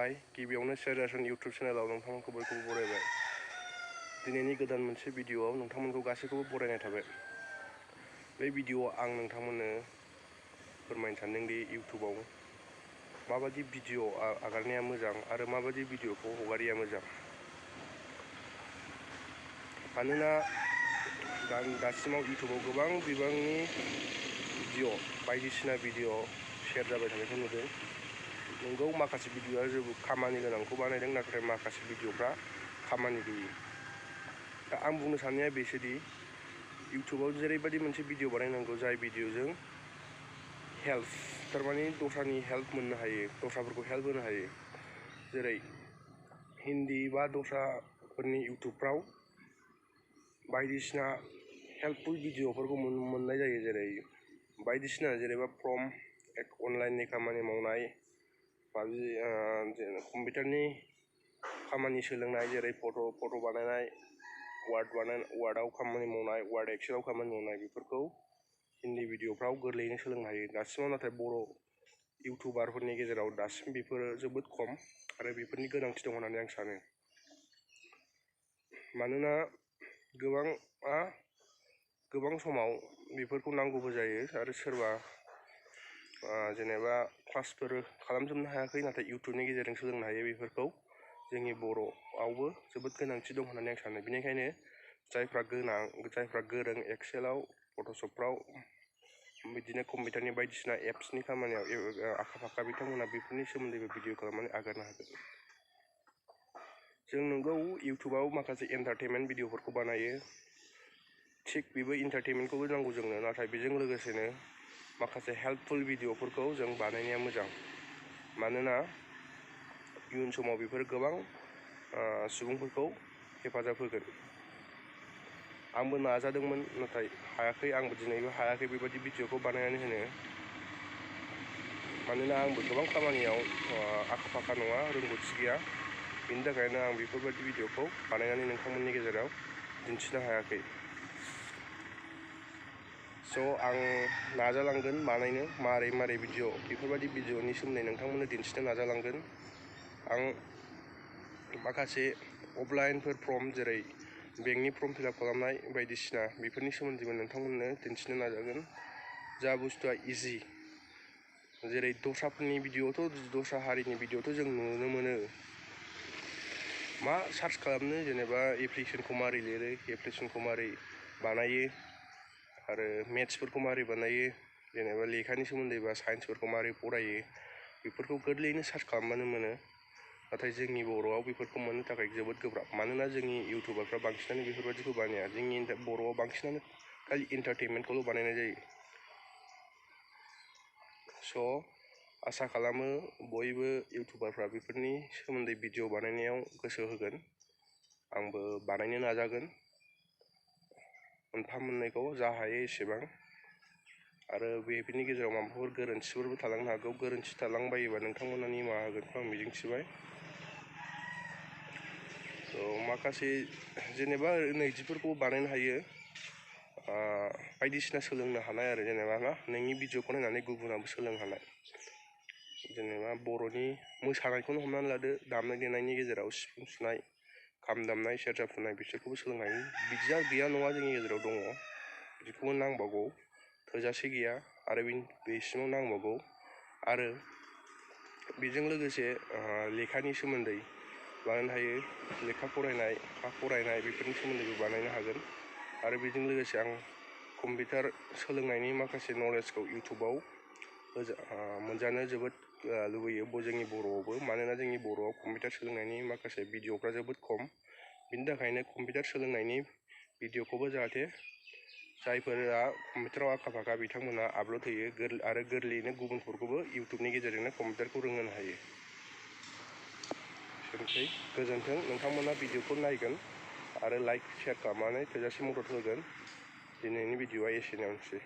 खुलुमबाय गिबियावनो share YouTube चेनेलाव नोंथांमोनखौ बयखौबो बरायबाय। दिनैनि गोदान मोनसे भिडिअआव नोंथांमोनखौ गासैखौबो बरायनाय थाबाय। बे भिडिअआव आं नोंथांमोननो फोरमायनो सानदों दि YouTubeआव माबादि भिडिअ आगारनाया मोजां आरो माबादि भिडिअखौ हगारिया मोजां। मानोना दासिमाव YouTubeआव गोबां बिबांनि भिडिअ बायदिसिना भिडिअ शेयार जाबाय थानायखौ नुदों। नंगौ माखासे भिडिअआ जोबोद खामानि गोनांखौ बानायदों, नाथाय माखासे भिडिअफ्रा खामानि गैयि। दा आं बुंनो साननाया बेसोदि YouTubeआव जेरैबायदि मोनसे भिडिअ बानायनांगौ जाय भिडिअजों हेल्प थारमाने दस्रानि हेल्प मोननो हायो, दस्राफोरखौ हेल्प होनो हायो। जेरै हिन्दी बा दस्राफोरनि YouTubeफ्राव बायदिसिना हेल्पफुल भिडिअफोरखौ मोननाय जायो। जेरै बायदिसिना जेनेबा फ्रम अनलाइननि खामानि मावनाय, कम्पिउटारनि खामानि सोलोंनाय, जेरै फट' बानायनाय, वार्डआव खामानि मावनाय, वार्ड एक्सेलाव खामानि मावनाय, बेफोरखौ हिन्दी भिडिअफ्राव गोरलैयैनो सोलोंनो हायो। दासिमाव नाथाय बर' इउटुबारफोरनि गेजेराव दासिम बेफोरो जोबोद खम आरो बेफोरनि गोनांथि दं होननानै आं सानो। मानोना गोबां समाव बेफोरखौ नांगौबो जायो आरो सोरबा जेनेबा क्लासफोर खालामजोबनो हायाखै, नाथाय इउटुबनि गेजेरजों सोलोंनो हायो। बेफोरखौ जोंनि बर'आवबो जोबोद गोनांथि दं होननानै आं सानो। बेनिखायनो जायफ्रा गोरों एक्सेलाव, फट'शपफ्राव, बिदिनो कम्पिउटारनि बायदिसिना एप्सनि खामानियाव आखा फाखा बिथांमोना बेफोरनि सोमोन्दैबो भिडिअ खालामनानै आगारनो हागोन। जों नंगौ इउटुबाव माखासे एन्टारटेनमेन्ट भिडिअफोरखौ बानायो, थिग बेबो एन्टारटेनमेन्टखौबो नांगौ जोंनो, नाथाय बेजों लोगोसेनो माखासे हेल्पफुल भिडिअफोरखौ जों बानायनाया मोजां। मानोना इयुन समाव बेफोर गोबां सुबुंफोरखौ हेफाजाब होगोन। आंबो नाजादोंमोन, नाथाय हायाखै। आंबो दिनैबो हायाखै बेबायदि भिडिअखौ बानायनानै होनो। मानोना आंबो गोबां खामानियाव आखा फाखा नङा, रोंगौथि गैया। बेनि थाखायनो आं बेफोरबायदि भिडिअखौ बानायनानै नोंथांमोननि गेजेराव दिन्थिनो हायाखै। आं नाजालांगोन बानायनो मारै भिडिअ बेफोरबायदि भिडिअनि सोमोन्दै नोंथांमोननो दिन्थिनो नाजालांगोन। आं माखासे अफलाइनफोर फर्म, जेरै बेंकनि फर्म फिलआप खालामनाय बायदिसिना, बेफोरनि सोमोन्दैबो नोंथांमोननो दिन्थिनो नाजागोन। जा बुस्थुआ इजि, जेरै दस्राफोरनि दस्रा हारिनि भिडिअथ' जों नुनो मोनो। मा सार्च खालामनो, जेनेबा एप्लिकेसनखौ मारै लिरो, एप्लिकेसनखौ मारै बानायो, आरो मेथ्सफोरखौ मारै बानायो, जेनेबा लेखानि सोमोन्दैबा साइन्सफोरखौ मारै फरायो, बेफोरखौ गोरलैयैनो सार्च खालामबानो मोनो। नाथाय जोंनि बर'आव बेफोरखौ मोननो थाखाय जोबोद गोब्राब। मानोना जोंनि इउटुबारफ्रा बांसिनानो बेफोरबायदिखौ बानाया। जोंनि बर'आव बांसिनानो खालि एन्टारटेनमेन्टखौल' बानायनाय जायो। आसा खालामो बयबो इउटुबारफ्रा बेफोरनि सोमोन्दै भिडिअ बानायनायाव गोसो होगोन। आंबो बानायनो नाजागोन, मोनफा मोननैखौ जा हायो एसेबां। आरो बेफोरनि गेजेराव माबाफोर गोरोन्थिफोरबो थालांनो हागौ। गोरोन्थि थालांबायोबा नोंथांमोना निमाहा होगोनखौ आं मिजिंथिबाय। माखासे जेनेबा नैजिफोरखौ बानायनो हायो, बायदिसिना सोलोंनो हानाय आरो जेनेबा नोंनि भिडिअखौ नायनानै गुबुनाबो सोलोंनो हानाय। जेनेबा बर'नि मोसानायखौनो हमनानै लादो, दामनाय देनायनि गेजेराव सिफुं सुनाय, खाम दामनाय, सेरजा फुनाय, बिसोरखौबो सोलोंनो हायो। बिदिया गैया नङा, जोंनि गेजेराव दङ। बिदिखौबो नांबावगौ, थोजासे गैया आरो बेसिमाव नांबावगौ। आरो बेजों लोगोसे लेखानि सोमोन्दै बानायनो हायो। लेखा फरायनाय, बेफोरनि सोमोन्दैबो बानायनो हागोन। आरो बेजों लोगोसे आं कम्पिउटार सोलोंनायनि माखासे नलेजखौ इउटुबाव मोनजानो जोबोद लुबैयो, जोंनि बर'आवबो। मानोना जोंनि बर'आव कम्पिउटार सोलोंनायनि माखासे भिडिअफ्रा जोबोद खम। बिनि थाखायनो कम्पिउटार सोलोंनायनि भिडिअखौबो जाहाथे जायफोरा कम्पिउटाराव आखा फाखा बिथांमोना आपल'ड होयो, आरो गोरलैयैनो गुबुनफोरखौबो इउटुबनि गेजेरजोंनो कम्पिउटारखौ रोंहोनो हायो। एसेनोसै, गोजोन्थों। नोंथांमोना भिडिअखौ नायगोन आरो लाइक, शेयार खालामनानै थोजासे मदद होगोन। दिनैनि भिडिअआ एसेनोसै।